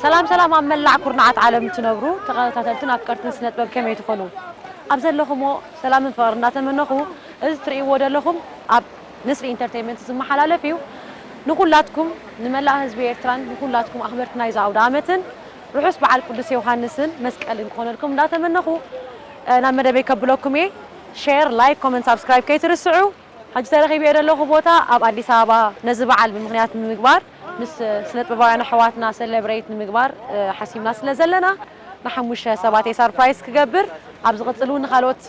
ሰላም ሰላም፣ ኣብ መላእ ኩርናዓት ዓለም እትነብሩ ተኸታተልትን ኣፍቀርትን ስነ ጥበብ ከመይ ትኾኑ? ኣብ ዘለኹሞ ሰላምን ፍቕርን እንዳተመነኹ፣ እዚ ትርእይዎ ዘለኹም ኣብ ንስሪ ኢንተርቴይንመንት ዝመሓላለፍ እዩ። ንኹላትኩም፣ ንመላእ ህዝቢ ኤርትራን ንኹላትኩም ኣኽበርቲ ናይዚ ኣውደ ዓመትን ርሑስ በዓል ቅዱስ ዮሃንስን መስቀልን ክኾነልኩም እንዳተመነኹ፣ እ፣ ናብ መደበይ ከብለኩም እየ። ሼር፣ ላይክ፣ ኮመንት፣ ሳብስክራይብ ከይትርስዑ። ሕጂ ተረኺበዮ ዘለኹ ቦታ ኣብ ኣዲስ ኣበባ ነዚ በዓል ብምኽንያት ንምግባር፣ ምስ ስነ ጥበባውያን ኣሕዋትና ሰለብሬት ንምግባር፣ እ፣ ሓሲብና ስለ ዘለና፣ ንሓሙሽተ ሰባት እየ ሰርፕራይዝ ክገብር። ኣብ ዝቕጽል እውን ንኻልኦት፣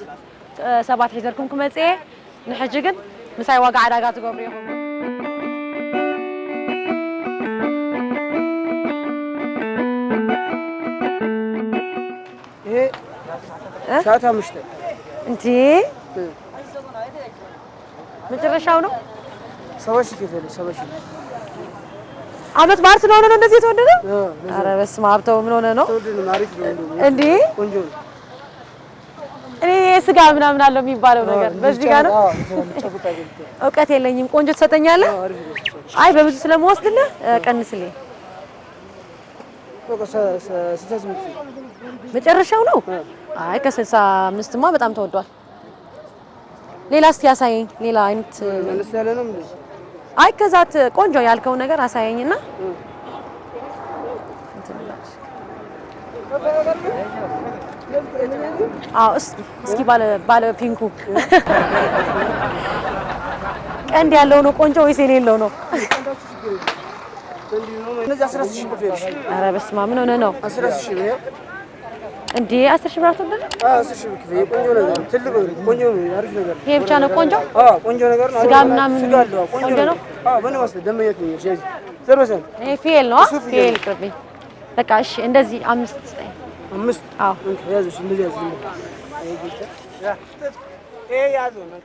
እ፣ ሰባት ሒዘልኩም ክመጽእ እየ። ንሕጂ ግን ምሳይ ዋጋ ዕዳጋ ትገብሩ ኢኹም። ይሄ ሰዓት አምስት እንዴ፣ መጨረሻው ነው። ሰባ ሺህ ከፈለ ሰባ ሺህ አመት በዓል ስለሆነ ነው እንደዚህ የተወደደው። ኧረ በስመ አብ፣ ተው፣ ምን ሆነ ነው ተወደደ። አሪፍ ነው እንደውም። እንዴ? ቆንጆ ነው። እኔ ስጋ ምናምን አለው የሚባለው ነገር በዚህ ጋር ነው። እውቀት የለኝም። ቆንጆ ትሰጠኛለህ? አሪፍ ነው። አይ፣ በብዙ ስለምወስድልህ፣ እ፣ ቀንስልኝ። በቃ ስልሳ ስምንት ሺህ መጨረሻው ነው። አይ፣ ከስልሳ አምስት ማ በጣም ተወዷል። ሌላ እስቲ ያሳየኝ። ሌላ አይነት መለስ ያለ ነው እንዴ? አይ፣ ከዛት ቆንጆ ያልከው ነገር አሳየኝና አዎ፣ እስኪ እስኪ ባለ ባለ ፒንኩ ቀንድ ያለው ነው ቆንጆ ወይስ የሌለው ነው? እነዚህ አስራ ሺህ ብር ይኸውልሽ። ኧረ በስመ አብ፣ ምን ሆነ ነው አስራ ሺህ ብር ይኸው። እንዴ? አስር ሺህ ብር አትወደድም? አዎ፣ አስር ሺህ ብር ክፈይ። ቆንጆ ነገር፣ ትልቅ ነው፣ ቆንጆ ነው፣ አሪፍ ነገር። ይሄ ብቻ ነው ቆንጆ? አዎ፣ ቆንጆ ነገር ነው። ስጋ ምናምን ስጋ አለው። ቆንጆ ቆንጆ ነው። ነው? አዎ፣ ምን ይመስል ደመኛ ትሆኛለሽ። ያዚ ዘር በሰን ይሄ ፍየል ነው? እሱ ፍየል ፍየል ነው። ቅርብኝ። በቃ እሺ፣ እንደዚህ አምስት ስጠኝ። አምስት አዎ። እንካ፣ ያዝ፣ እሺ፣ እንደዚህ ያዝ። ዝም ብሎ። ይሄ ያዘው ነው።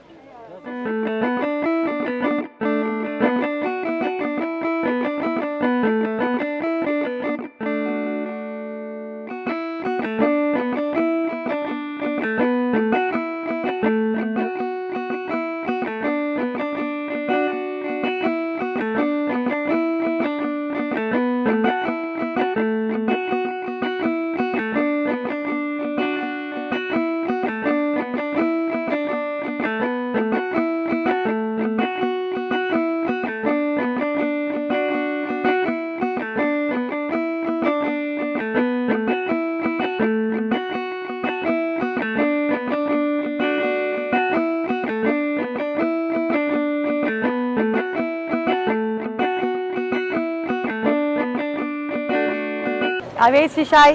አቤት ሽሻይ፣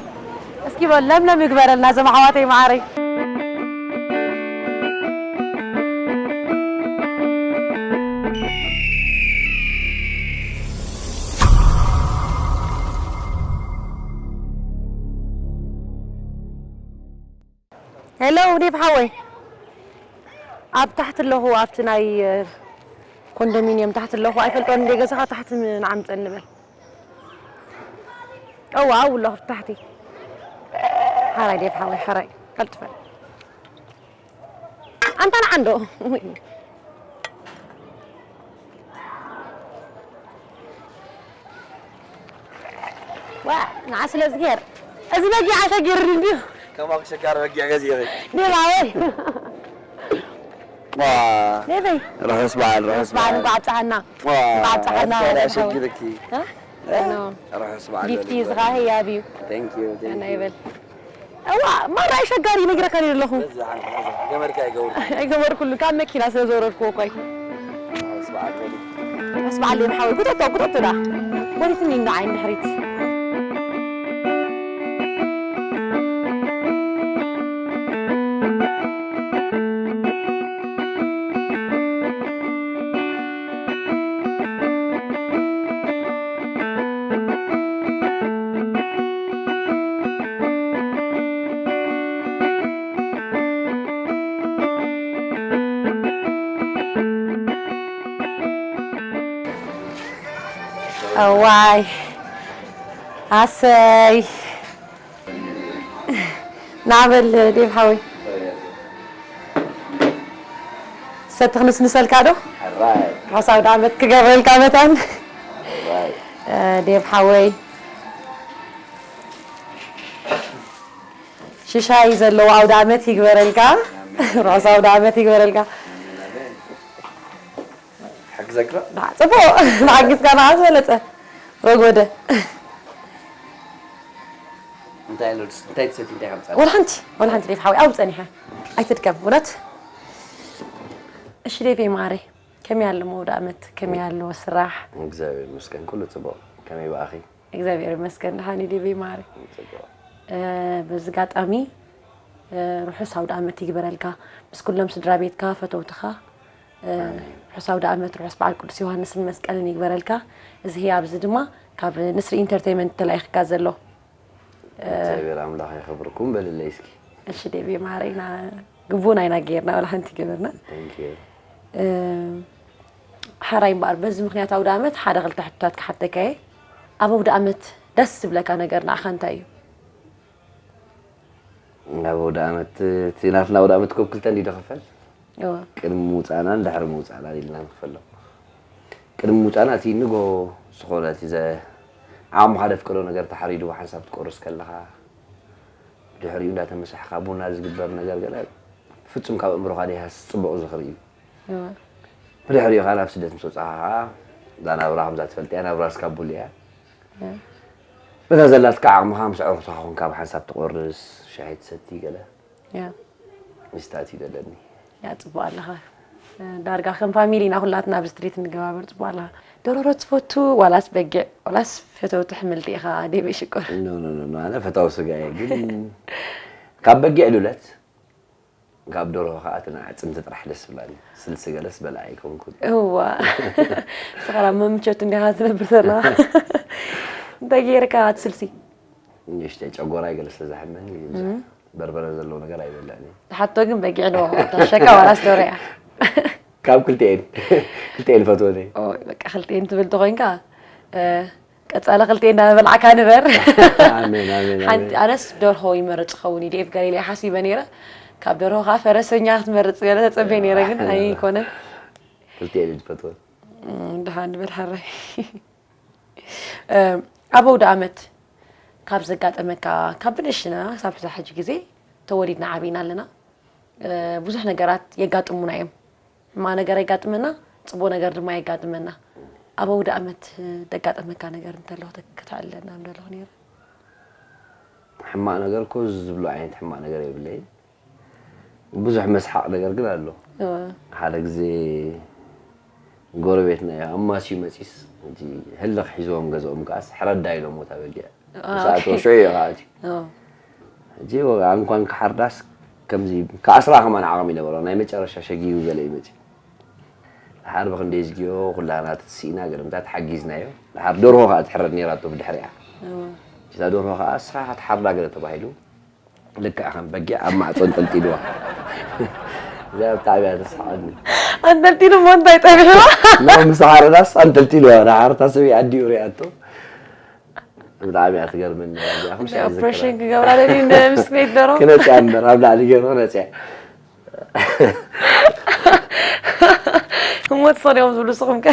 እስኪ በል ለምለም ይግበረልና ዘም ኣሕዋተይ መዓረይ። ሄሎ ዴቭ ሓወይ፣ ኣብ ታሕቲ ኣለኹ፣ ኣብቲ ናይ ኮንዶሚንየም ታሕቲ ኣለኹ። ኣይፈልጦን እንደ ገዛኻ ታሕቲ ንዓምፀኒ በል። እዋ ኣብኡ ኣለኹ ኣብቲ ታሕቲ። ሓራይ ዴቭ ሓወይ፣ ሓራይ ቀልጥፈ። ኣንታ ንዓንዶ ዋ ንዓ ስለ ዝገር እዚ በጊዕ ኣሸጊርኒ እንዲዩ። ከማኺ ሸጋሪ በጊዕ ገዚእኺ። ዴቭ ሓወይ ዋ ዴቨይ ርሑስ በዓል ርሑስ በዓል በዓል። እንኳዕ ኣብፀሓና። ዋ እንኳዕ ኣብፀሓና ኣፍቀሪ ርሑስ ኣሸጊርኪ። እ? ኖ። ርሑስ በዓል ጊፍቲ በልልኝ። ዝኻ ህያብ እዩ። Thank you, thank እና you። ይበል። እዋ ማራ ይሸጋሪ ነግረካ ኣለኹ። በዛ ሓንቲ ሓዛ ገመድካ ኣይገውር። ኣይገበርኩሉ ካብ መኪና ስለ ዘውረድኩ እኮ እዩ። ርሑስ በዓል በሉ። ርሑስ በዓል ዴቭ ሓወይ። ጉጠጦ ጉጠጦ ዳ ጎሪትኒ እንዶ ዓይን ድሕሪት። እዋይ ኣሰይ ናበል ዴቭ ሓወይ ሰቲ ክንስንሰልካ ዶ ሕራይ ርሑስ ኣውደ ዓመት ክገብረልካ መታን ሕራይ። ዴቭ ሓወይ ሽሻይ ዘለዎ ኣውደ ኣመት ይግበረልካ። ርሑስ ኣውደ ኣመት ይግበረልካ። ሓግዘካ ጽቡቕ ንሓግዝካ ንዓ ዝበለጸ ረጎደ። እንታይ ኣሎ እንታይ ትሰቲ እንታይ ከምጻ ወላ ሓንቲ ወላ ሓንቲ ዴፍ ሓዊ ኣብኡ ጸኒሐ ኣይትድከም እውነት። እሺ ዴቪ ማሬ ከመይ ኣሎ መውደ ኣመት ከመይ ኣሎ ስራሕ? እግዚኣብሔር ይመስገን ኩሉ ጽቡቕ። ከመይ ብኣኺ? እግዚኣብሔር ይመስገን ደሓን እዩ ዴቪ ማሬ። ጽቡቕ። በዚ ጋጣሚ ርሑስ ኣውደ ኣመት ይግበረልካ ምስ ኩሎም ስድራ ቤትካ ፈተውትኻ። ርሑስ ኣውደ ኣመት ርሑስ በዓል ቅዱስ ዮሃንስን መስቀልን ይግበረልካ። እዚ ህያብ እዚ ድማ ካብ ንስሪ ኢንተርቴይመንት ተላኢኽካ ዘሎ። እግዚኣብሔር ኣምላኽ የኽብርኩም በልለይ እስኪ። እሺ ዴቪ ማረይና ግቡና ኢና ጌርና ወላ ሓንቲ ገበርና። Thank you። ሓራይ እምበኣር በዚ ምክንያት ኣውደ ኣመት ሓደ ክልተ ሕቶታት ክሓተካ እየ። ኣብ ኣውደ ኣመት ደስ ዝብለካ ነገር ንዓኻ እንታይ እዩ? ኣብ ኣውደ ኣመት እቲ ናትና ኣውደ ኣመት ኮብ ክልተ እንዲ ክፈል እወ። ቅድሚ ምውፃእናን ድሕሪ ምውፃእናን ኢልና ንክፈሎ። ቅድሚ ምውፃእና እቲ ንጎ ዝኾነ እቲ ዘ ዓቕምኻ ደፍቀዶ ነገር ተሓሪዱ ሓንሳብ ትቆርስ ከለኻ ድሕሪኡ እንዳተመሳሕካ ቡና ዝግበር ነገር ገለ ፍጹም ካብ ኣእምሮኻ ደይሃስ ጽቡቕ ዝኽሪ እዩ። እወ። ብድሕሪኡ ከዓ ናብ ስደት ምስ ወፃኻ ከዓ እዛ ናብራ ከምዛ ትፈልጥያ ናብራ ስካቡል እያ። በታ ዘላትካ ዓቕምኻ ምስ ኣዕሩኽትኻ ኮንካ ብሓንሳብ ትቆርስ ሻሂ ትሰቲ ገለ ያ ምስታት እዩ ዘለኒ። ያ ጽቡቕ ኣለኻ። ዳርጋ ከም ፋሚሊ ኢና ኩላትና ኣብ ስትሪት እንገባበር ጽቡቕ ኣለኻ። ደሮሮ ትፈቱ ዋላስ በጊዕ ዋላስ ፈተውቲ ሕምልቲ ኢኻ ዴቪ ሽኮር? ኖ ኖ ኖ ኖ፣ ኣነ ፈታዊ ስጋ እየ ግን ካብ በጊዕ ሉለት ካብ ደርሆ ከዓ እቲ ኣዕፅምቲ ጥራሕ ደስ ብላኒ። ስልሲ ገለስ በላዕ ኣይኮንኩን። እዋ ስኻላ መምቸት እንዲኻ ትነብር ዘለኻ እንታይ ገይርካ እቲ ስልሲ? ንእሽተይ ጨጎራይ ገለ ስለ ዝሓመኒ ብዙሕ በርበረ ዘለዎ ነገር ኣይበልዕን እየ። ትሓቶ ግን በጊዕ ዶ ተሸካ ዋላስ ደርያ? ካብ ክልቲኤን ክልቲኤን ፈትወን እየ። በቃ ክልቲኤን ትብል ተኮይንካ ቀፃሊ ክልቲኤን እንዳበላዕካ ንበር። ኣሜን ኣሜን ሓንቲ ኣሜን። ኣነስ ደርሆ ይመርፅ ኸውን እዩ ዴፍ ገሊላ ሓሲበ ነይረ። ካብ ደርሆ ከዓ ፈረሰኛ ክትመርፅ ገለ ተፀበየ ነይረ ግን ኣይኮነን። ክልቲኤን እየ ዝፈትወን። ድሓን ንበል ሓራይ። ኣብ ኣውደ ኣመት ካብ ዘጋጠመካ ካብ ብንእሽና ክሳብ እዛ ሕጂ ግዜ ተወሊድና ዓብና ኣለና። ብዙሕ ነገራት የጋጥሙና እዮም። ሕማቕ ነገር የጋጥመና፣ ፅቡቕ ነገር ድማ የጋጥመና። ኣብ ኣውደ ኣመት ደጋጠመካ ነገር እንተሎ ክተ- ከተዕልለና ምደለኹ ነይረ። ሕማቕ ነገር እኮ ዝብሎ ዓይነት ሕማቕ ነገር የብለይን። ብዙሕ መስሓቕ ነገር ግን ኣሎ። እወ። ሓደ ግዜ ጎረቤትና እዩ ኣማስዩ መፂስ እቲ ህልኽ ሒዝዎም ገዝኦም ከዓስ ሕረዳ ኢሎሞ እታ በጊዕ አ፣ ምስ ኣተወ ኦኬ። ሽዑ እዩ ከኣትዩ እወ። ሕጂ ወ- እንኳን ክሓርዳስ ከምዚ ክኣስራ ከማን ዓቕሚ ነበሮ ናይ መጨረሻ ሸጊቡ ገለ እዩ መፂኡ። ድሓር ብክንደይ ዝጊኦ ኩላና ተስኢና ገለምታት ሓጊዝናዮ። ድሓር ደርሆ ከዓ ትሕረድ ነይራቶ ብድሕሪኣ። እወ። እዛ ደርሆ ከዓ እስኻ ክትሓርዳ ገለ ተባሂሉ ልክዕ ከም በጊዕ ኣብ ማዕፆ እንጠልጢልዋ። እዚኣ ብጣዕሚ እያ ተስሓቐኒ። ኣንጠልጢሉ እሞ እንታይ ጠቢሕዋ? ናብ ምስ ሓረዳስ ኣንጠልጢልዋ። ድሓር እታ ሰበይ ኣዲኡ ሪኣቶ ብጣዕሚ እያ ትገርመኒ። እዚኣ ከም ሽዑ ኦፕሬሽን ዝዝክራ። ክገብራ ደልዩ ንምስክሬት ደሮ ክነፅያ እምበር ኣብ ላዕሊ ገይሩ ክነፅያ። ህሞት ሰሪኦም ዝብሉ ስኹም ከ?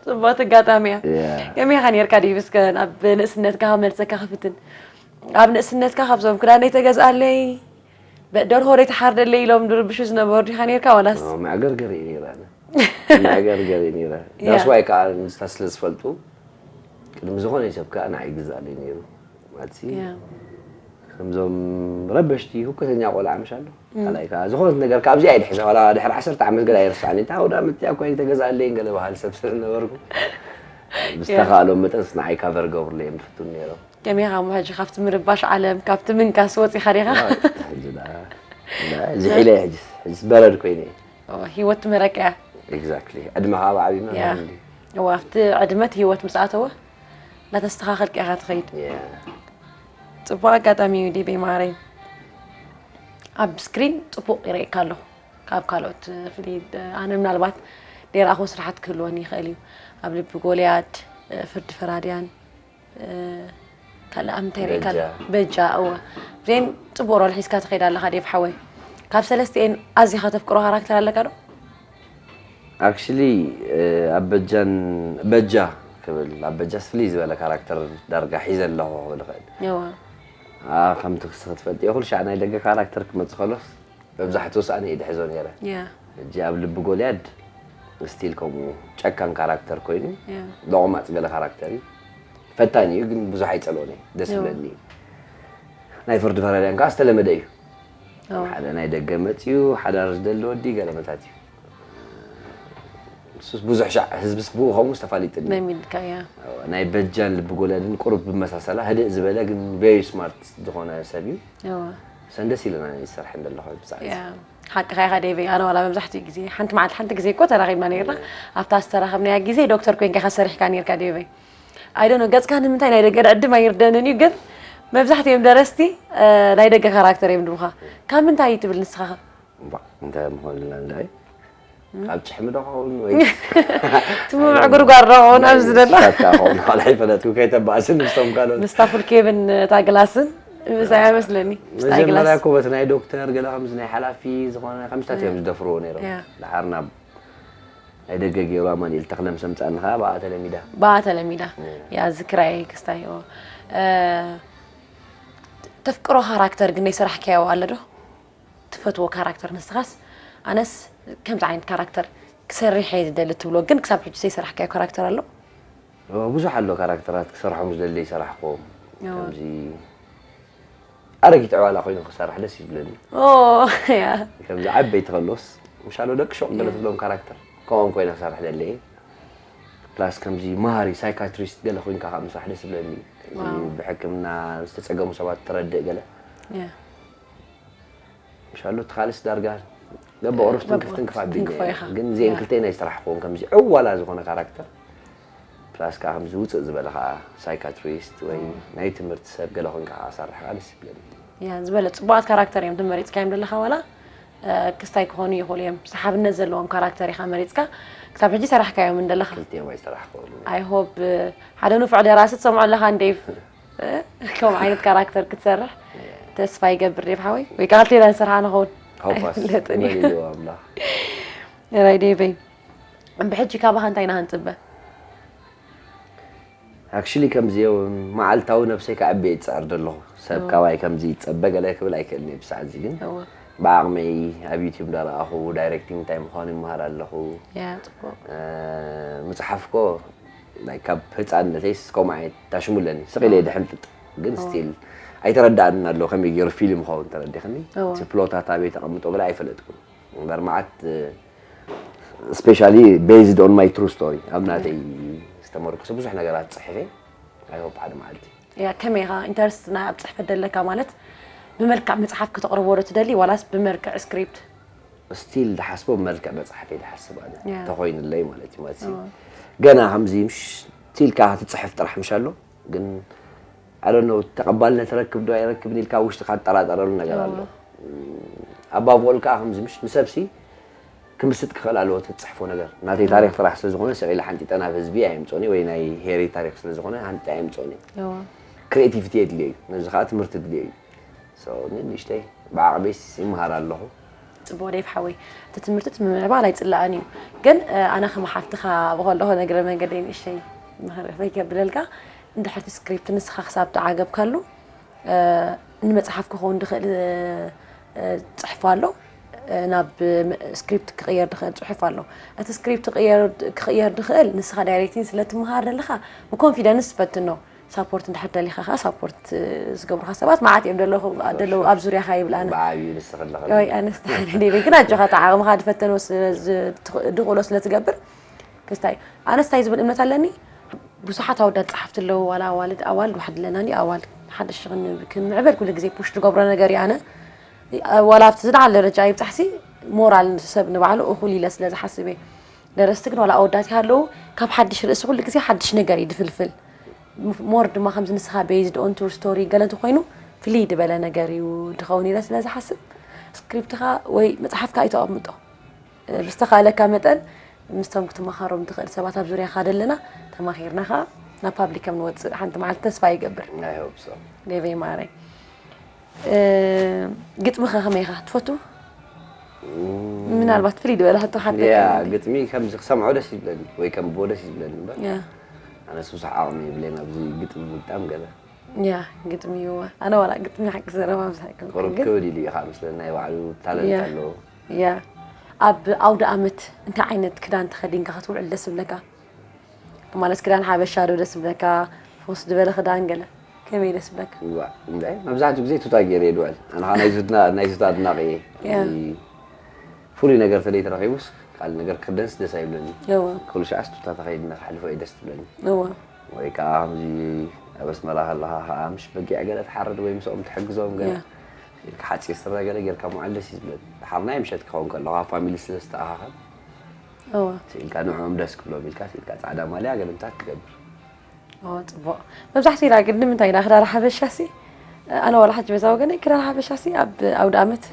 ጽቡቅ ኣጋጣሚ እያ። እያ። ከመይ ኢኻ ነርካ ዲብስከ ናብ ንእስነትካ ከመልሰካ ክፍትን? ኣብ ንእስነትካ ካብዞም ክዳነይ ተገዝኣለይ፣ በ- ደርሆ ደይ ትሓርደለይ ኢሎም ድርብሹ ዝነበሩ ዲኻ ነርካ ዋላስ? መዕገርገር እየ ነይረ ኣነ። መዕገርገር እየ ነይረ። እያ። ዳስዋይ ከዓ ንስታ ስለ ዝፈልጡ ቅድሚ ዝኾነ ሰብ ከዓ ንዓይ ይግዛእለይ ነይሩ። ማለት ሲ እያ። ከምዞም ረበሽቲ ሁከተኛ ቆልዓ ምሽ ኣሎ ካልኣይ ከዓ ዝኾነት ነገር ካብዚ ኣይድሕዛ ዋላ ድሕሪ ዓሰርተ ዓመት ገለ ኣይርስዓኒ እታ ወዳ ምትያ እኳ ይተገዛለይን ገለ ባህል ሰብ ስለ ዝነበርኩ ብዝተኻእሎም መጠን ንዓይ ካቨር ገብርለ እዮም ዝፍትኑ ነይሮም። ከመይ ኢኻ እሞ ሕጂ ካብቲ ምርባሽ ዓለም ካብቲ ምንካስ ወፂኻ ዲኻ? ሕጂ ደኣ እንዳ ዝሒለ ሕጅስ ሕጅስ በረድ ኮይነ እየ። ኦ፣ ህይወት ትመረቀያ ኤግዛክትሊ ዕድመኻ ኣብ ዓብዩ ያ መምህር እንዲ እዋ ኣብቲ ዕድመት ህይወት ምስ ኣተወ እናተስተኻኸልካ ኢኻ ትኸይድ። ያ ፅቡቅ ኣጋጣሚ እዩ ዴቤ ማረይ። ኣብ ስክሪን ፅቡቅ ይረእየካ ኣለኹ ካብ ካልኦት ፍልይ። ኣነ ምናልባት ደይረኣኹ ስራሓት ክህልወኒ ይኽእል እዩ። ኣብ ልቢ ጎልያድ፣ ፍርዲ ፈራድያን፣ ካልእ ኣብ ምንታይ ርኢካ በጃ። በጃ እወ። ዜን ፅቡቅ ሮል ሒዝካ ትኸይድ ኣለኻ ዴቭ ሓወይ። ካብ ሰለስቲኤን ኣዚኻ ተፍቅሮ ካራክተር ኣለካ ዶ? ኣክሽሊ ኣብ በጃን በጃ ክብል ኣብ በጃስ ፍልይ ዝበለ ካራክተር ዳርጋ ሒዘ ኣለኹ ክብል ይኽእል። እወ። ከምቲ ክስኺ ትፈልጥዮ ኩሉ ሻዕ ናይ ደገ ካራክተር ክመጽእ ከሎስ መብዛሕትኡ ሳእኒ እየ ድሕዞ ነይረ። ሕጂ ኣብ ልቢ ጎልያድ ስቲል ከምኡ ጨካን ካራክተር ኮይኑ ለቑማፅ ገለ ካራክተር እዩ። ፈታኒ እዩ ግን ብዙሕ ኣይፀልኦን እየ፣ ደስ ይብለኒ እዩ። ናይ ፍርዲ ፈራዳን ከዓ ዝተለመደ እዩ። ሓደ ናይ ደገ መፅዩ ሓዳር ዝደሊ ወዲ ገለመታት እዩ። ንሱስ ብዙሕ ሻዕ ህዝብስ ብኡ ከምኡ ዝተፋሊጥኒ እዩ። ናይ ሚድካ እያ። ናይ በጃን ልቢ ጎልያድን ቁሩብ ብመሳሰላ ህድእ ዝበለ ግን ቨሪ ስማርት ዝኾነ ሰብ እዩ። ሰን ደስ ኢለና ይሰርሐን ዘለኹ ብዛዕባ ሓቅኻ ኢኻ ዴቨይ፣ ኣነ ዋላ መብዛሕትኡ ግዜ ሓንቲ መዓልቲ ሓንቲ ግዜ እኮ ተራኺብና ነይርና። ኣብታ ዝተራኸብናያ ግዜ ዶክተር ኮይንካ ኢኻ ሰሪሕካ ነይርካ ዴቨይ። ኣይ ዶንት ኖ ገጽካ ንምንታይ ናይ ደገ ዕድም ኣይርደንን እዩ፣ ግን መብዛሕትኦም ደረስቲ ናይ ደገ ካራክተር እዮም ድብኻ። ካብ ምንታይ እዩ ትብል ንስኻ? እምባእ እንታይ ምኾንልና እንዳ እዩ ካብ ጭሕሚ ዶ ኸውን ወይ ትምምዕ ጉርጓር ዶ ኸውን ኣብዚ ዘሎ ሳታ ኸውን ዋላ ይፈለጥኩ ከይተባእስን ምስቶም ካልኦት ምስታ ፉል ኬብን እታ ግላስን ምስኣ መስለኒ ምስታ መጀመርያ ግላስ እኮ በቲ ናይ ዶክተር ገለ ከምዚ ናይ ሓላፊ ዝኾነ ከምስታት እዮም ዝደፍርዎ ነይሮም ያ። ድሓር ናብ ናይ ደገ ገይሩ ኣማኒኤል ተኽለ ምስ ኣምፃእኒ ከዓ ብኣ ተለሚዳ ብኣ ተለሚዳ ያ ዝክራይ ክስታይ ኦ ተፍቅሮ ካራክተር ግን ናይ ሰራሕካዮ ኣሎ ዶ ትፈትዎ ካራክተር ንስኻስ ኣነስ ከምዚ ዓይነት ካራክተር ክሰርሕ እየ ዝደሊ ትብሎ ግን ክሳብ ሕጂ ዘይሰራሕካዮ ካራክተር ኣሎ? ብዙሕ ኣሎ ካራክተራት ክሰርሖም ዝደሊ ይሰራሕክዎም ከምዚ ኣረጊት ዕባላ ኮይኑ ክሰርሕ ደስ ይብለኒ። ከምዚ ዓበይቲ ከሎስ ምሻሎ ደቂ ሹቕ ገለ ትብሎም ካራክተር ከምኦም ኮይነ ክሰርሕ ደሊ እየ። ፕላስ ከምዚ መሃሪ ሳይካትሪስት ገለ ኮይንካ ከዓ ምስራሕ ደስ ይብለኒ። ብሕክምና ዝተፀገሙ ሰባት ትረድእ ገለ። ምሻሉ እቲ ካልእስ ዳርጋ ገባኦ ሩፍ ትንክፍ ትንክፍ ኣቢኒ ግን እዚአን ክልተይን ኣይሰራሕክዎም ከምዚ ዕዋላ ዝኾነ ካራክተር ፕላስ ከዓ ከምዚ ውፅእ ዝበለ ከዓ ሳይካትሪስት ወይ ናይ ትምህርቲ ሰብ ገለ ኮይንካ ከዓ ሰርሕ ከዓ ደስ ይብለኒ ያ ዝበለ ፅቡቃት ካራክተር እዮም ተመሪፅካዮም ዘለካ ዋላ ክስታይ ክኾኑ ይኽእሉ እዮም ሰሓብነት ዘለዎም ካራክተር ኢኻ መሪፅካ ክሳብ ሕጂ ሰራሕካዮም እንደለኻ ክልቲኦም ኣይሰራሕክዎም I hope ሓደ ንፉዕ ደራሲ ትሰምዖ ኣለኻ እንዴ ከምኡ ዓይነት ካራክተር ክትሰርሕ ተስፋ ይገብር ዴቭ ሓወይ ወይ ከዓ ክልቴና ንሰርሓ ንኸውን ሆፓስ ኣይፍለጥን እዩ መሊልዎ ኣምላኽ ራይ ዴቨይ ብሕጂ ካባኻ እንታይ ኢና ክንፅበ ኣክሽሊ ከምዚ እዮም መዓልታዊ ነብሰይ ከዕቢ እየ ዝፅዕር ዘለኹ ሰብ ካባይ ከምዚ ይፀበ ገለ ክብል ኣይክእልን እየ ብሳዕ እዚ ግን ብዓቕመይ ኣብ ዩቲብ እንዳረኣኹ ዳይሬክቲንግ እንታይ ምዃኑ ይመሃር ኣለኹ ምፅሓፍኮ ካብ ህፃንነተይ ስከም ዓይነት ታሽሙ ኣለኒ ስቕ ኢለ ድሕንጥጥ ግን ስቲል ኣይተረዳእንን ኣሎ ከመይ ገይሩ ፊልም ኸውን ተረዲኽኒ እቲ ፕሎታት ኣበይ ተቐምጦ ግዳ ኣይፈለጥኩን እምበር መዓት ስፔሻሊ ቤዝድ ኦን ማይ ትሩ ስቶሪ ኣብ ናተይ ዝተመርኩሰ ብዙሕ ነገራት ፅሕፈ ኣይሆፕ ሓደ መዓልቲ ያ ከመይ ኢኻ ኢንተረስት ናይ ኣብ ፅሕፈት ደለካ ማለት ብመልክዕ መፅሓፍ ከተቕርቦ ዶ ትደሊ ዋላስ ብመልክዕ ስክሪፕት ስቲል ዝሓስቦ ብመልክዕ መፅሓፍ እየ ዝሓስብ ኣነ Yeah. ተኮይኑለይ ማለት እዩ ማለት እዩ። ገና ከምዚ ምሽ ኢልካ ክትፅሕፍ ጥራሕ ምሽ ኣሎ ግን ኣደነ ተቐባልነት ረክብ ዶ ኣይረክብን ኢልካ ውሽጥካ ትጠራጠረሉ ነገር ኣሎ። ኣባብ ኦል ከዓ ከምዚ ምሽ ንሰብሲ ክምስጥ ክኽእል ኣለዎ እቲ ትፅሕፎ ነገር ናተይ ታሪክ ጥራሕ ስለዝኾነ ስቕ ኢለ ሓንጢጠ ናብ ህዝቢ ኣየምፅኦን እየ ወይ ናይ ሄሪ ታሪክ ስለዝኾነ ሓንጢጠ ኣየምፅኦን እየ። ክሬቲቪቲ የድልዮ እዩ ነዚ ከዓ ትምህርቲ ድልዮ እዩ። ንእሽተይ ብዓቕበይስ ይምሃር ኣለኹ። ፅቡቕ ዴቭ ሓወይ እቲ ትምህርቲ እቲ ምምዕባል ኣይፅላእን እዩ ግን ኣነ ከም ሓፍትኻ ብከለኹ ነግረ መንገደይ ንእሽተይ ምኽሪ ከብለልካ እንድሕርቲ ስክሪፕት ንስኻ ክሳብ ተዓገብካሉ ንመፅሓፍ ክኸውን ድኽእል ፅሕፎ ኣሎ ናብ ስክሪፕት ክቕየር ድኽእል ፅሑፍ ኣሎ እቲ ስክሪፕት ክቕየር ድኽእል ንስኻ ዳይሬክቲንግ ስለ ትምሃር ዘለኻ ብኮንፊደንስ ፈትኖ ሳፖርት እንድሕር ደሊኻ ከዓ ሳፖርት ዝገብሩኻ ሰባት መዓት እዮም ደለኹ ደለዉ ኣብ ዙርያኻ ይብል ኣነ ብዓብዩ ንስኺ ኣለኺ ወይ ኣነስ ተሓደደ ይብል ግን ኣጆኻ እቲ ዓቕምኻ ድፈተኖ ድኽእሎ ስለ ትገብር ክስታይ ኣነስ እንታይ ዝብል እምነት ኣለኒ ብዙሓት ኣወዳት ጸሓፍቲ ኣለዉ ዋላ ኣዋልድ ኣዋልድ ዋሕድ ኣለና እንዲ ኣዋልድ ሓደሽ ክንምዕበል ኩሉ ግዜ ፑሽ ዝገብሮ ነገር እዩ ኣነ ዋላ ኣብቲ ዝለዓለ ደረጃ ይብጻሕሲ ሞራል ሰብ ንባዕሉ እኹል ኢለ ስለ ዝሓስብ እየ ደረስቲ ግን ዋላ ኣወዳት ይሃለዉ ካብ ሓድሽ ርእሲ ኩሉ ግዜ ሓድሽ ነገር እዩ ድፍልፍል more ድማ ከምዚ ንስኻ based on true story ገለ እንተኮይኑ ፍልይ ዝበለ ነገር እዩ ድኸውን ኢለ ስለ ዝሓስብ ስክሪፕትኻ ወይ መፅሓፍካ ኣይተቐምጦ ብዝተኻእለካ መጠን ምስቶም ክትመኻሮም ትኽእል ሰባት ኣብ ዙርያኻ ደለና ተማኺርና ኸዓ ናብ ፓብሊክ ከም ንወፅእ ሓንቲ መዓልቲ ተስፋ ይገብር I hope so ዴቨይ ማረይ ግጥሚ ከ ከመይ ኢኻ ትፈቱ? ምናልባት ፍልይ ዝበለ ሕቶ ሓተካ ያ ግጥሚ ከምዚ ክሰምዖ ደስ ይብለኒ ወይ ከንብቦ ደስ ይብለኒ እምበር ኣነስ ብዙሕ ዓቕሚ የብለይን ኣብዚ ግጥሚ ምግጣም ገለ ያ ግጥሚ እዩ። ኣነ ዋላ ግጥሚ ሓቂ ዘረባ ምሳይ ቁሩብ ግን ክብድ ኢሉ እዩ ከዓ ምስለ ናይ ባዕሉ ታለንት ያ። ኣለዎ። ያ ኣብ ኣውደ ኣመት እንታይ ዓይነት ክዳን ተኸዲንካ ክትውዕል ደስ ይብለካ? ማለት ክዳን ሓበሻ ዶ ደስ ይብለካ? ፍኹስ ዝበለ ክዳን ገለ ከመይ ደስ ይብለካ? ዋ እንታይ መብዛሕትኡ ግዜ ቱታ ገይረ እየ ድውዕል። ኣነ ከዓ ናይ ቱታ ናይ ቱታ ኣድናቂ እየ። ያ። እዚ ፍሉይ ነገር ተደይ ተረኺቡስ ካልእ ነገር ክደንስ ደስ ኣይብለኒ። እወ ኩሉ ሻዕስ ቱታ ተኸይድና ክሓልፎ እዩ ደስ ትብለኒ። እወ ወይ ከዓ ከምዚ ኣብ ኣስመራ ከለኻ ከዓ ምሽ በጊዕ ገለ ትሓርድ ወይ ምስኦም ትሕግዞም ገለ ያ። ኢልካ ሓፂር ስረ ገለ ጌርካ ምውዓል ደስ እዩ ዝብለኒ። ድሓር ናይ ምሸት ክኸውን ከለኻ ፋሚሊ ስለ ዝተኣኻኸብ እወ ስኢልካ ንዕኦም ደስ ክብሎም ኢልካ ስኢልካ ፃዕዳ ማልያ ገለምታት ትገብር። ኦ ፅቡቅ። መብዛሕትኡ ኢና ግን ንምንታይ ኢና ክዳን ሓበሻ ሲ ኣነ ዋላ ሓጂ በዛ ወገነይ ክዳን ሓበሻ ሲ ኣብ ኣውደ ኣመት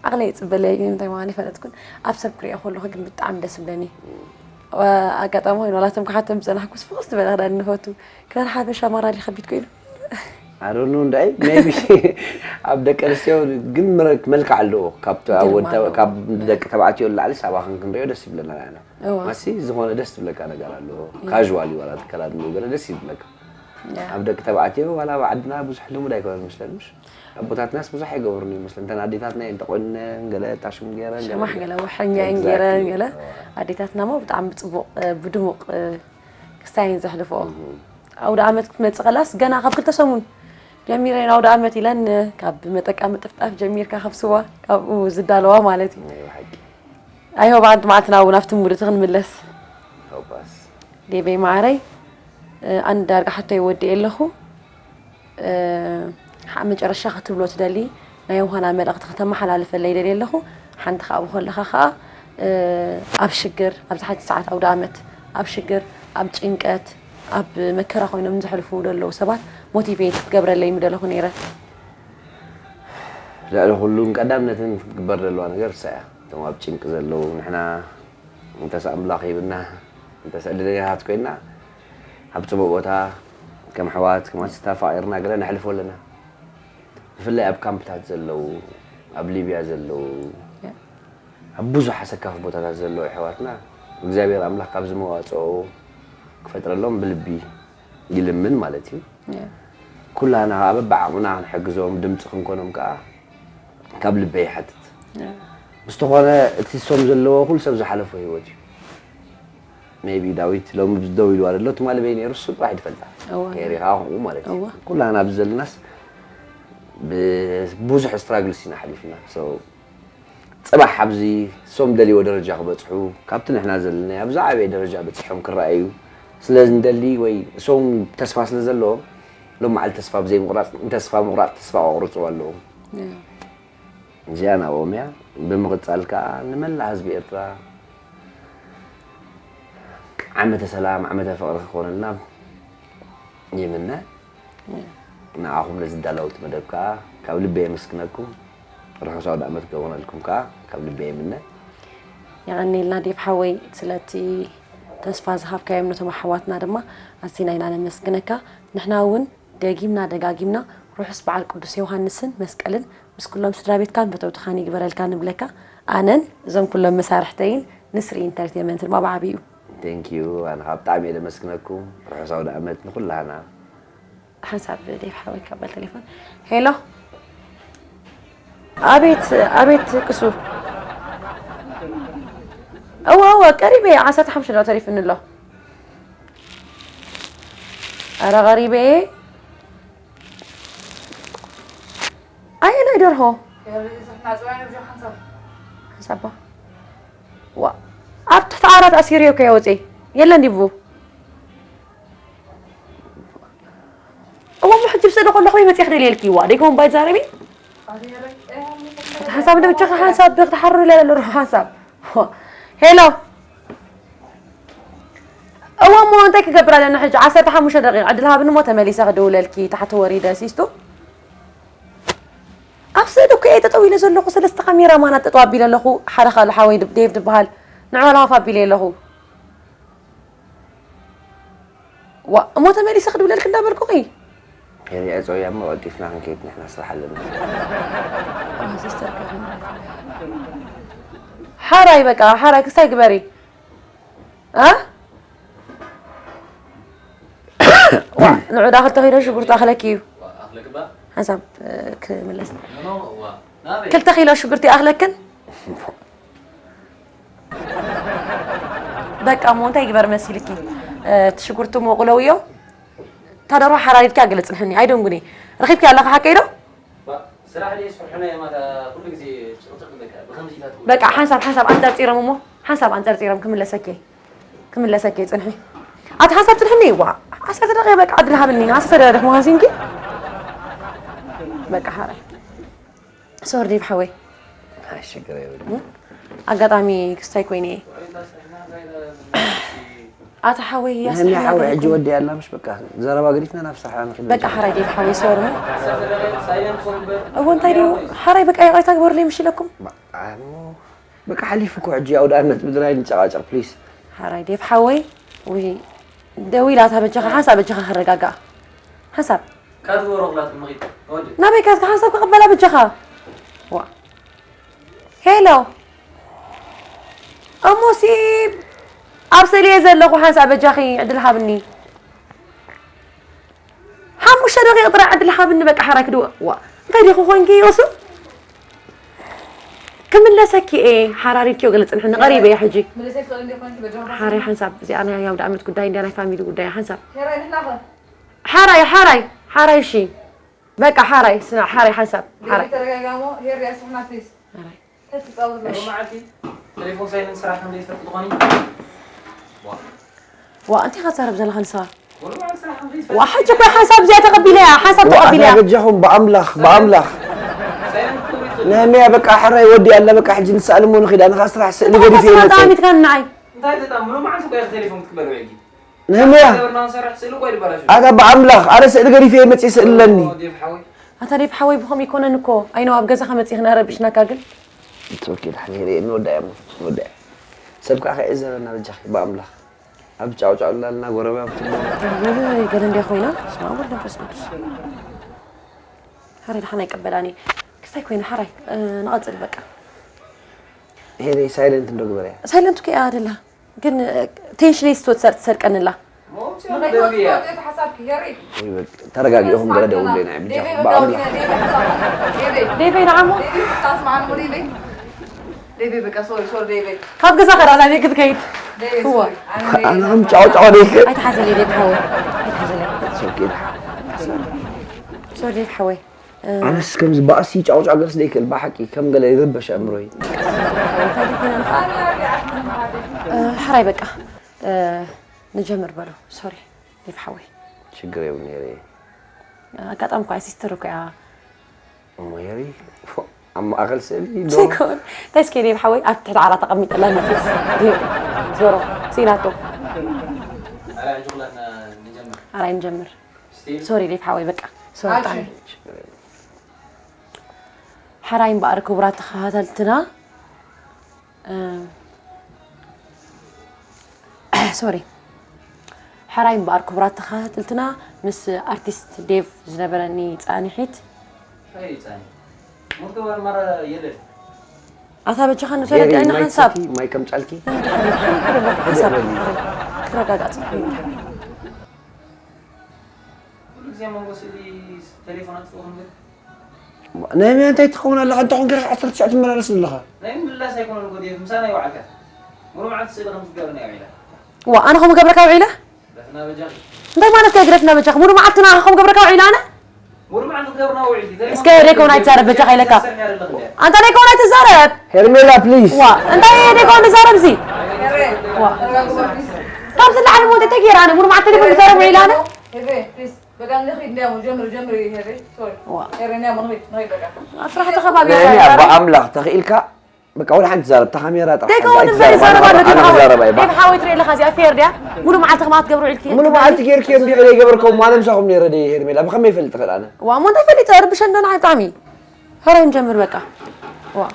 ዓቕለይ ይፅበለይ እዩ እንታይ ምዃኑ ይፈለጥኩን ኣብ ሰብ ክሪኦ ከለኹ ግን ብጣዕሚ ደስ ይብለኒ። ኣጋጣሚ ኮይኑ ዋላ እቶም ክሓቶም ዝፀናሕኩስ ፍቕስ ዝበለ ክዳን ንፈቱ ክዳን ሓበሻ ማራ ድዩ ከቢድ ኮይኑ ኣዶኑ እንዳይ ሜቢ ኣብ ደቂ ኣንስትዮ ግን ምረ- መልክዕ ኣለዎ ካብቲ ኣብ ግርማ ወድ ተባ- ኣለዎ። ካብ ደቂ ተባዕትዮ ንላዕሊ ሳባኽን ክንሪኦ ደስ ይብለና ኢና እዋ። ማሲ ዝኾነ ደስ ዝብለካ ነገር ኣለዎ ካዥዋል እዩ ዋላ ትከላድሞ ገለ ደስ ይብለካ ያ። ኣብ ደቂ ተባዕትዮ ዋላ ኣብ ዓድና ብዙሕ ልሙድ ኣይኮነን መስለን ምሽ ኣቦታትናስ ብዙሕ ኣይገብሩን እዩ መስለን እንተን ኣዴታትና እየን ተቆነን ገለ ታሽም ገይረን ገለ ሽማሕ ገለ። ገለ ውሕኛ Exactly. እንጌረን ገለ ኣዴታትና ሞ ብጣዕሚ ብፅቡቅ እ፣ ብድሙቅ እ፣ ክስታይ እየን ዘሕልፍኦ ኣውደ ዓመት ክትመፅእ ከላስ ገና ካብ ክልተ ሰሙን ጀሚረን ኣውደ ዓመት ኢለን እ፣ ካብ መጠቃ ምጥፍጣፍ ጀሚርካ ካብ ስዋ ካብኡ ዝዳለዋ ማለት እዩ ናይ ብሓቂ ኣይሆ በዓንቲ መዓልትና እውን ኣብቲ ሙድ እቲ ክንምለስ ሆባስ ዴበይ ማዓረይ እ፣ ኣነ ዳርጋ ሓቶይ ወዲኤ ኣለኹ እ፣ ሓ- መጨረሻ ክትብሎ ትደሊ ናይ ዮሃና መልእኽቲ ከተመሓላልፈለይ ደልየ ኣለኹ ሓንቲ ካብኡ ከለኻ ከዓ እ፣ ኣብ ሽግር ኣብዚ ሓንቲ ሰዓት ኣውደ ኣመት ኣብ ሽግር ኣብ ጭንቀት ኣብ መከራ ኮይኖም ዘሕልፉ ዘለዉ ሰባት ሞቲቬት ክትገብረለይ ምደለኹ ነይረ ልዕሊ ኩሉን ቀዳምነትን ክግበር ዘለዋ ነገር እሳ እያ እቶም ኣብ ጭንቂ ዘለዉ ንሕና እንተስ ኣምላኽ ሂብና እንተስ ዕድለኛታት ኮይና ኣብ ፅቡቅ ቦታ ከም ኣሕዋት ከም ኣንስታ ፋቂርና ገለ ነሕልፎ ኣለና ብፍላይ ኣብ ካምፕታት ዘለዉ ኣብ ሊብያ ዘለዉ ኣብ ብዙሕ ኣሰካፊ ቦታታት ዘለዉ ኣሕዋትና እግዚኣብሔር ኣምላኽ ካብዚ መዋፅኦ ክፈጥረሎም ብልቢ ይልምን ማለት እዩ ኩላና ከዓ በብዓቕምና ክንሕግዞም ድምፂ ክንኮኖም ከዓ ካብ ልበይ ይሓትት ብዝተኾነ እቲ ሶም ዘለዎ ኩሉ ሰብ ዝሓለፎ ህይወት እዩ ሜቢ ዳዊት ሎሚ ደው ኢልዋ ዘሎ ትማሊ በይ ነይሩ እሱ ጥራሕ ይትፈልጣ እወ። ሄሪኻ ከምኡ ማለት እዩ እወ። ኩላና ኣብዚ ዘለናስ ብዙሕ ስትራግልስ ኢና ሓሊፍና ፅባሕ ኣብዚ እሶም ደልይዎ ደረጃ ክበፅሑ ካብቲ ንሕና ዘለና ኣብ ዝዓበየ ደረጃ በፂሖም ክረኣዩ ስለ ንደሊ ወይ እሶም ተስፋ ስለ ዘለዎም ሎም መዓልቲ ተስፋ ብዘይ ምቁራፅ ንተስፋ ምቁራፅ ተስፋ ኣቁርፅዎ ኣለዎም እዚኣ ናብኦም እያ ብምቕፃል ከዓ ንመላእ ህዝቢ ኤርትራ ዓመተ ሰላም ዓመተ ፍቕሪ ክኾነልና ይምነ ንዓኹም ነዚ ዳላውቲ መደብ ከዓ ካብ ልቢ የመስግነኩም ርሑስ ኣውደ ዓመት ክገብረልኩም ከዓ ካብ ልቢ የምነ የቐኔልና ዴፍ ሓወይ ስለቲ ተስፋ ዝሃብካዮም ነቶም ኣሕዋትና ድማ ኣዚና ኢና ነመስግነካ ንሕና እውን ደጊምና ደጋጊምና ርሑስ በዓል ቅዱስ ዮሃንስን መስቀልን ምስ ኩሎም ስድራ ቤትካን ፈተውትኻን ይግበረልካ ንብለካ ኣነን እዞም ኩሎም መሳርሕተይን ንስሪ ኢንተርቴንመንት ድማ ብዓብዩ thank you ኣነ ከዓ ብጣዕሚ እየ ደመስግነኩም ርሑስ ኣውደ ዓመት ንኩላህና ሓንሳብ ዴፍ ሓወይ ካብ በል ቴሌፎን ሄሎ ኣቤት ኣቤት ቅሱ እወ እወ ቀሪበ ዓሰርተ ሓሙሽተ ዶ ተሪፍኒ ኣሎ ኣረ ቀሪበ ኣየ ናይ ደርሆ ሓንሳባ ዋ ኣብ ትሕቲ ዓራት ኣሲርዮ ከየወፀ የለን ዲቡ እሞ ሕጂ ብስእሊ ከሎ ከመይ መፅእ ክደልየልኪ ይዋ ደይከውን ባይ ዛረቢ እቲ ሓንሳብ ንብቻ ሓንሳብ ክትሓርሩ ኢለ ዘሎ ሓንሳብ ሄሎ እዋ እሞ እንታይ ክገብር ኣለና ሕጂ ዓሰርተ ሓሙሽተ ደቂቕ ዕድል ሃብኒ እሞ ተመሊሰ ክድውለልኪ ታሕቲ ወሪደ ሲስቱ ኣብ ስእሊ እኮ እየ ጠጠው ኢለ ዘለኹ ሰለስተ ካሜራ ማናት ጠጠው ኣቢለ ኣለኹ ሓደ ካልእ ሓወይ ዴቭ ዝበሃል ንዕኡ ሃፍ ኣቢለ ኣለኹ ዋ እሞ ተመሊሰ ክድውለልክ እንዳበልኩኺ ሄሪ ዕፀው እያ እሞ ቀልጢፍና ክንከይድ ንሕና ስራሕ ኣለና ሓራይ በቃ ሓራይ ክስታይ ግበሪ እ ንዑዳ ክልተ ኪሎ ሽጉርቲ ኣኽለኪ እዩ ሓንሳብ ክምለስ። ክልተ ኪሎ ሽጉርቲ ይኣኽለክን? በቃ እሞ እንታይ ይግበር መሲልኪ? እቲ ሽጉርቲ እሞ ቁለውዮ። እታ ደርሆ ሓራሪድኪ ኣገለ ጽንሕኒ። ኣይደንጉኒ። ረኺብኪ ኣለኻ ሓቀይ ዶ? ስራሕ ድየ ስርሕና የማታ ኩሉ ግዜ ጭቕጭቕ በቃ ብኸምዚ ኢላ ትውል። በቃ ሓንሳብ ሓንሳብ ኣንጸርጺሮም እሞ ሓንሳብ ኣንጸርጺሮም ክምለሰኪ ክምለሰኪ ጽንሒ ኣቲ ሓንሳብ ጽንሕኒ ይዋ ዓሰርተ ደቂቕ በቃ ዕድል ሃብኒ ዓሰርተ ደቂቕ ደኽሞ ሃሲንኪ በቃ ሓራይ ሶሪ ዴቭ ሓወይ ኣይ ሽግር የብሉ ኣጋጣሚ ክስታይ ኮይነ እየ ኣታ ሓወይ ንህምያ ሓወይ ሕጂ ያስጠላ ወዲ ያላ ምሽ በቃ ዘረባ ገዲፍና ናብ ስራሕ ንኽድ በቃ ሓራይ ዴቭ ሓወይ ሶሪ እዎ እንታይ ድዩ ሓራይ በቃ ይቕሬታ ግበሩለይ ምሽ ኢለኩም በቃ ሓሊፉ እኮ ሕጂ ኣውዳእነት ምድራይ ንጨቃጨቅ ፕሊስ ሓራይ ዴቭ ሓወይ ውይ ደዊላ እታ በጃኻ ሓንሳብ በጃኻ ክረጋጋኣ ሓንሳብ ካብ ዝበሮ ክላትኩም መኺድ ወዲ ናበይ ካትካ ሓንሳብ ክቕበላ በጃኻ ዋ ሄሎ እሙሲ ኣብ ሰልየ ዘለኹ ሓንሳብ በጃኺ ዕድል ሃብኒ ሓሙሽተ ደቂቕ ጥራይ ዕድል ሃብኒ በቃ ሓራይ ክድወ ዋ እንታይ ዲኹ ኮንኪ ዮሱ ክምለሰኪ እየ ሓራሪድኪዮ ገለ ፅንሕኒ ቀሪበ እየ ሕጂ ሓራይ ሓንሳብ እዚኣ ናይ ኣውደ ዓመት ጉዳይ እንድያ ናይ ፋሚሊ ጉዳይ ሓንሳብ ሓራይ ሓራይ ሓራይ እሺ በቃ ሓራይ ስና ሓራይ ሓንሳብ ሓራይ ተረጋጋሞ ሄር ያስሕና ፕሊዝ ተትጻወት ሎማዓንቲ ቴሌፎን ሳይለንት ስራሕ ከም ዘይፈልጥ ትኾኒ ዋ እንታይ ኢኻ ትዛረብ ዘለኻ ንስኻ ዋ ሕጂ እኮ ሓንሳብ እዚኣ ተቐቢለያ ሓንሳብ ተቐቢለያ በጃኹም ብኣምላኽ ብኣምላኽ ነህምያ በቃ ሕራይ ወዲ ኣላ በቃ ሕጂ ንስኣልሞ ንኺድ ኣነ ኸዓ ስራሕ ስእሊ ገዲፈ እየ መፅእ ጠሚትካኒ ንዓይ እንታይ ተጣምሩ መዓልቲ እኮ ኢኻ ቴሌፎን ክትቅበል ውዒልኪ ነህምያ ኣታ ብኣምላኽ ኣረ ስእሊ ገዲፈ እየ መፅእ ስእሊ ኣለኒ ኣታ ዴፍ ሓወይ ብኸም ይኮነን እኮ ኣይነው ኣብ ገዛኻ መፅእ ክነረብሽናካ ግን It's okay ዳሕኒ ሄደ ንወዳያ እሞ ንወዳያ ሰብ ከዓ ከየዘበና በጃኺ ብኣምላኽ ኣብ ጫውጫው እናልና ጎረባብቲ ገለ እንዲያ ኮይና ስማ ወድ መንፈስ ቅዱስ ሓራይ ደሓን ኣይቀበላኒ ክስታይ ኮይና ሓራይ ንቐፅል በቃ ሄደ ሳይለንት እንዶ ግበረያ ሳይለንት ከያ ኣደላ ግን ቴንሽነይ ስትወት ትሰርቀንላ ተረጋጊእኹም ገለ ደውለና እዮም ብጃኹም ብኣምላኽ ዴቤ ንዓሞ ዴቤ በቃ ሶሪ ሶሪ ዴቤ ካብ ገዛ ከዳ ናበይ ክትከይድ ዴቤ ሶሪ ኣነ ከም ጫውጫው ደይክ ኣይትሓዘለይ ዴብ ሓወይ ኣይትሓዘለይ ሶሪ ዴብ ሓወይ ኣነስ ከምዚ ባእሲ ጫውጫው ገርስ ደይክእል ብሓቂ ከም ገለ ይርበሽ ኣእምሮይ ሓራይ በቃ ንጀምር በሉ ሶሪ ዴብ ሓወይ ሽግር የብሉ ነይረ ኣጋጣሚ እኳ ሲስተር እኮ እያ እሞ የሪ ኣብ ማእኸል ስእሊ ዶ ዘይኮን እንታይ እስኪ ዴብ ሓወይ ኣብ ትሕቲ ዓራት ተቐሚጠላ ንፅስ ዜሮ ስኢናቶ ኣራይ ንጀምር ኣራይ ንጀምር ስቲል ሶሪ ዴብ ሓወይ በቃ ሶሪ ኣሽ ብጣዕሚ ሽግር የብሉ ሓራይ እምበኣር ክቡራት ተኸታተልትና ሶሪ ሕራይ እምበኣር ክቡራት ተኸታተልትና ምስ ኣርቲስት ዴቭ ዝነበረኒ ፃንሒት ኣታ በጃኻ ንተረድኣኒ ሓንሳብ ማይ ከም ጫልኪ ሓንሳብ ክረጋጋፅ ናይ መን እንታይ ትኸውን ኣለኻ እንተ ኾንካ ዓሰርተ ትሽዓተ ትመላለስ ዘለኻ ናይ ምምላስ ኣይኮነን ጎዴፍ ምሳና ይውዓልካ ሙሉ መዓልቲ ስእሊ ከም ዝገብር ናይ ውዒላ ዋ ኣነ ከም ገብረካ ውዒለ እንታይ ማለት ከ ግደፍና በጃኻ ሙሉ መዓልቲ ንዓኻ ከም ገብረካ ውዒለ ኣነ ሙሉ መዓልቲ ክትገብርና ውዒልኪ እስከ ደይከውን ኣይትዛረብ በጃኻ ኢለካ ኣንታ ደይከውን ኣይትዛረብ ሄርሜላ ፕሊዝ ዋ እንታይ ደይከውን ትዛረብ እዚ ዋ ካብ ዝለዓል ሞት እንታይ ገይረ ኣነ ሙሉ መዓልቲ ደይከውን ትዛረብ ውዒለ ኣነ በቃ ንኺድ እንዲያሞ ጀምር ጀምር ይሄ ሶሪ ዋ ሄረ እንዲያሞ ንኺድ ንኺድ በቃ ኣብ ስራሕ ተኸባቢ ናይ እኔ ኣባ ኣምላኽ ተኽኢልካ በቃ ወላ ሓንቲ ዛረብ እታ ካሜራ ጥራሕ ደይከውን ሓዛ እምበር ይዛረብ ኣሎ ኣይትዛረብ ኣነ ዲኻ ክዛረብ ኣይባ ዴብ ሓወይ ትርኢ ኣለኻ እዚኣ ፌር ድያ ሙሉ መዓልቲ ከማት ገብሩ ዒልኪ ሙሉ መዓልቲ ጌርክዮ እንዲዕ ዘይገበርኩም ኣነ ምሳኹም ነይረ ድየ ሄርሜላ ብኸመይ ይፈልጥ ኽእል ኣነ ዋ እሞ እንታይ ፈሊጠ ርብሸ እንዶ ንዓይ ብጣዕሚ ሀረ ንጀምር በቃ ዋ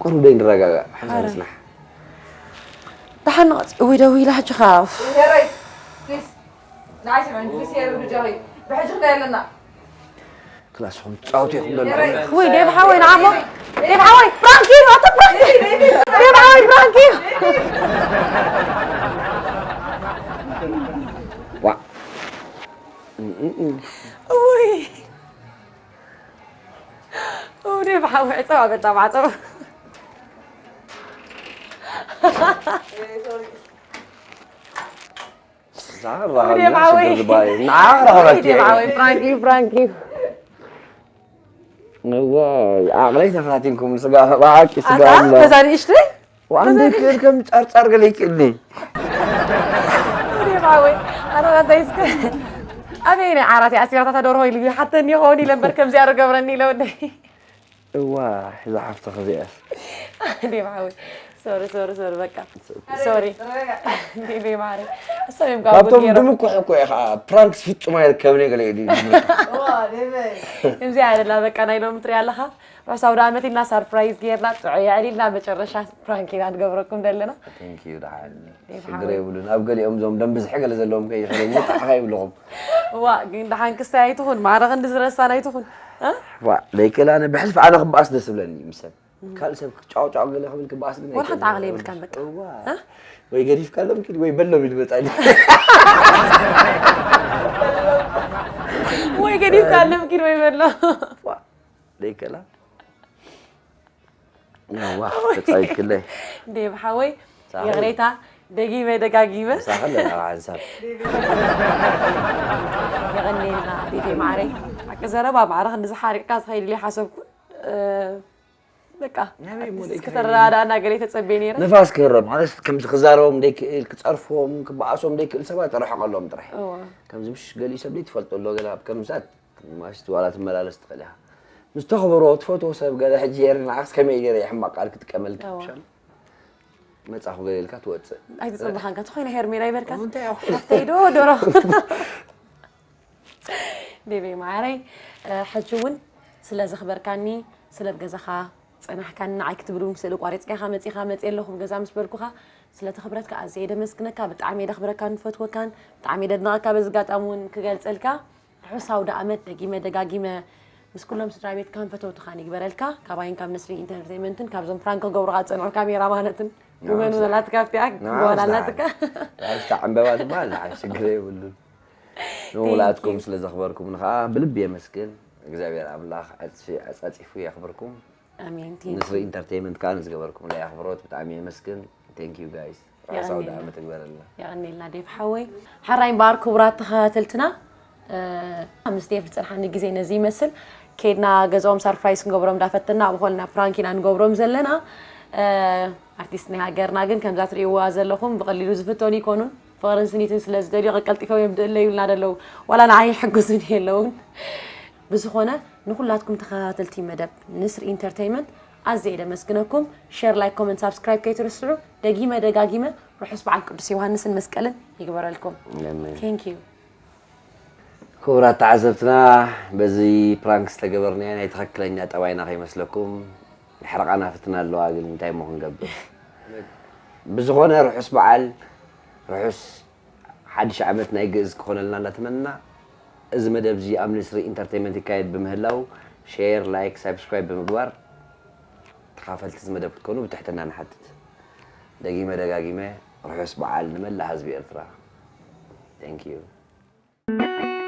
ቁሩብ ደይ ንረጋጋእ ሓንሳብ ኧረ። ንጽናሕ ደሓን ንቐጽ እውይ ደው ኢላ ሕጂ ኻፍ ሄረይ ፕሊስ ንዓይ ስምዕኒ ፕሊስ ሄረይ ብጃኺ ብሕጂ ክንደይ ኣለና ክላስኹም ትጻወቱ ኢኹም ዘሎ ወይ ዴቭ ሓወይ ንዓሞ ዴቭ ሓወይ ፕራንክ እዩ ኣቶ ፕራንክ እዩ ዴቭ ሓወይ ፕራንክ እዩ ዋ ወደ ብሓዊ ዕፀባ በጣም ዓፀባ። ወደ ብሓዊ። ወደ ብሓዊ፣ ፕራንክ እዩ፣ ፕራንክ እዩ። እዋይ፣ ዓቕለይ ተፈታቲንኩም፣ ስጋ ብሓቂ ስጋ ኣታ ኣምላኽ። በዛ ንእሽተይ? ወኣንደ ይክእል ከም ጫርጫር ገለ ይክእልኒ። ወደ ብሓዊ። ኣረ እንታይ እስከ ኣበይ ናይ ዓራት እያ ኣስቤዛታት ኣደርሆ ኢሉ ይሓተኒ ይኸውን ኢለ እምበር ከምዚኣ ዶ ገብረኒ ኢለ ወደይ። እዋ፣ እዛ ሓፍቲ ከዚኣስ። እንዴ ብሓዊ። ሶሪ፣ ሶሪ፣ ሶሪ፣ በቃ። ሶሪ። እንዴ፣ እንዴ ማሪ። እሶም እዮም ጋር ካብቶም ገይሮም። ድምኩሕ እኮ ኢኻ፣ ፕራንክስ ፍጹም ኣይርከብን ገለ እዩ ድዩ? ከምዚኣ ኣይደላ በቃ ናይ ሎሚ ትሪኣ ኣለኻ። ርሑስ ኣውደ ዓመት ኢልና ሰርፕራይዝ ጌርና፣ ጥዑይ ኣዕሊልና መጨረሻ ፕራንክ ኢና ንገብረኩም ዘለና። Thank you ደሓን። ደይ ሽግር የብሉን። ኣብ ገሊኦም እዞም ደም ብዝሒ ገለ ዘለዎም ከይኽእል ንጥዓኻ ይብልኹም። ዋ፣ ግን ደሓን ክስታይ ኣይትኹን፣ ማዕረ ክንዲ ዝረሳን ኣይትኹን። እ? ዋ፣ ለይክእል ኣነ ብሕልፊ ኣነ ክበኣስ ደስ ዝብለኒ ምሰብ። ካልእ ሰብ ጫው ጫው ገለ ክብል ክበኣስ ግን ወላ ሓንቲ ኣይክእልን። ዓቕሊ የብልካን በቃ። እዋ። እ? ወይ ገዲፍካ ኣሎም ኪድ ወይ በሎም ይልመጣ። ወይ ገዲፍካ ኣሎም ኪድ ወይ በሎ። ዋ፣ ለይክእላ። ዋ፣ ተጻይክለይ። እንዴ ብሓወይ ሳሚ። ይቕሬታ ደጊመ ደጋጊመ ሳኸለ ኣብ ሓንሳብ። የቐኔልና ዲዴ ማዕረይ። ሓቂ ዘረባ ማዕረ ክንዲ ዝሓሪቕካ ዝኸይድ ኢለ ሓሰብኩ። እ፣ በቃ ናበይ እሞ ኣርቲስት ደይ እስከ ተረዳዳእና ገለ ተጸቤ ነይረ። ንፋስ ክህረም ማለት ከምዚ ክዛረቦም ደይክእል ክጸርፎም ክበኣሶም ደይክእል ሰባት ርሕቐሎም ጥራሕ። እዋ። ከምዚ ምሽ ገሊኡ ሰብ ደይ ትፈልጦ ኣሎ ገለ ኣብ ከምሳት ማሽት ዋላ ትመላለስ ትኽእል ኢኻ። ምስ ተኽብሮ ትፈትዎ ሰብ ገለ ሕጂ ሄሪ ንዓክስ ከመይ ገይረ ሕማቕ ቃል ክጥቀመልካ እዋ። ምሻል መጻኹ ገለ ኢልካ ትወጽእ። ኣይትጸበኻንካ ተኾይነ ሄርሜላ ይበልካ። እንታይ ያው ሓፍተይ ዶ ደሮ። ዴቤ ማዕረይ፣ እ፣ ሕጂ እውን ስለ ዘኽበርካኒ፣ ስለ ኣብ ገዛኻ ጸናሕካኒ፣ ንዓይ ክትብል እውን ስእሊ ቋሪጽካ ኢኻ መጺኻ፣ መጺአ ኣለኹ ኣብ ገዛ ምስ በልኩኻ፣ ስለቲ ክብረትካ ኣዝየ ደመስግነካ፣ ብጣዕሚ እየ ደኽብረካን ንፈትወካን፣ ብጣዕሚ እየ ደድንቐካ። በዚ ኣጋጣሚ እውን ክገልጸልካ፣ ርሑስ ኣውደ ኣመት ደጊመ ደጋጊመ ምስ ኩሎም ስድራ ቤትካን ፈተውትኻን ይግበረልካ። ካባይን ካብ ነስሪ ኢንተርቴይንመንትን ካብዞም ፕራንክ ክገብሩኻ ዝጸንሑ ካሜራ ማነትን ውመን ናትካ። ወላትካ ኣብቲኣ ናትካ። ጓል ኣላትካ። ናትካ ዕምበባ ትበሃል፣ ንዓይ ሽግር የብሉን። ንውላድኩም ስለ ዘኽበርኩምኒ ከዓ ብልቢ የመስግን። እግዚኣብሔር ኣምላኽ ዕጽፊ ኣጻጺፉ የኽብርኩም። ኣሜን። ቴንክ ንስሪ ኢንተርቴይንመንት ከዓ ንዝገበርኩምለይ ኣኽብሮት ብጣዕሚ የመስግን። Thank you guys። ርሑስ ኣውደ የቐንየልና። ዓመት ይግበረልና። የቐንየልና ዴቭ ሓወይ። ሕራይ እምበኣር ክቡራት ተኸታተልትና፣ እ፣ ምስ ዴቭ ዝጸንሓኒ ግዜ ነዚ ይመስል። ከይድና ገዛኦም ሰርፕራይዝ ክንገብሮም እንዳፈተና ኣብኡ ኮልና ፕራንክ ኢና ንገብሮም ዘለና። እ፣ ኣርቲስት ናይ ሃገርና ግን ከምዛ ትርእይዋ ዘለኹም ብቐሊሉ ዝፍተኑ ይኮኑን። ፍቕርን ስኒትን ስለ ዝደልዩ ቀልጢፎም እዮም ድእለዩልና ደለዉ። ዋላ ንዓይ ይሕግዙን የለውን። ብዝኾነ ንኹላትኩም ተኸታተልቲ መደብ ንስር ኢንተርቴይንመንት ኣዝየ ደመስግነኩም። ሼር፣ ላይክ፣ ኮመንት፣ ሳብስክራይብ ከይትርስዑ። ደጊመ ደጋጊመ ርሑስ በዓል ቅዱስ ዮሃንስን መስቀልን ይግበረልኩም። ኣሜን። Thank you። ክቡራት ተዓዘብትና፣ በዚ ፕራንክ ዝተገበርናዮ ናይ ትኽክለኛ ጠባይና ከይመስለኩም፣ ሕርቓና ፍትና ኣለዋ፣ ግን እንታይ እሞ ክንገብር። ብዝኾነ ርሑስ በዓል፣ ርሑስ ሓድሽ ዓመት ናይ ግእዝ ክኾነልና እንዳተመና፣ እዚ መደብ እዚ ኣብ ንስሪ ኢንተርቴይንመንት ይካየድ ብምህላው፣ ሼር፣ ላይክ፣ ሳብስክራይብ ብምግባር ተኻፈልቲ እዚ መደብ ክትኮኑ ብትሕትና ንሓትት። ደጊመ ደጋጊመ ርሑስ በዓል ንመላእ ህዝቢ ኤርትራ። Thank you።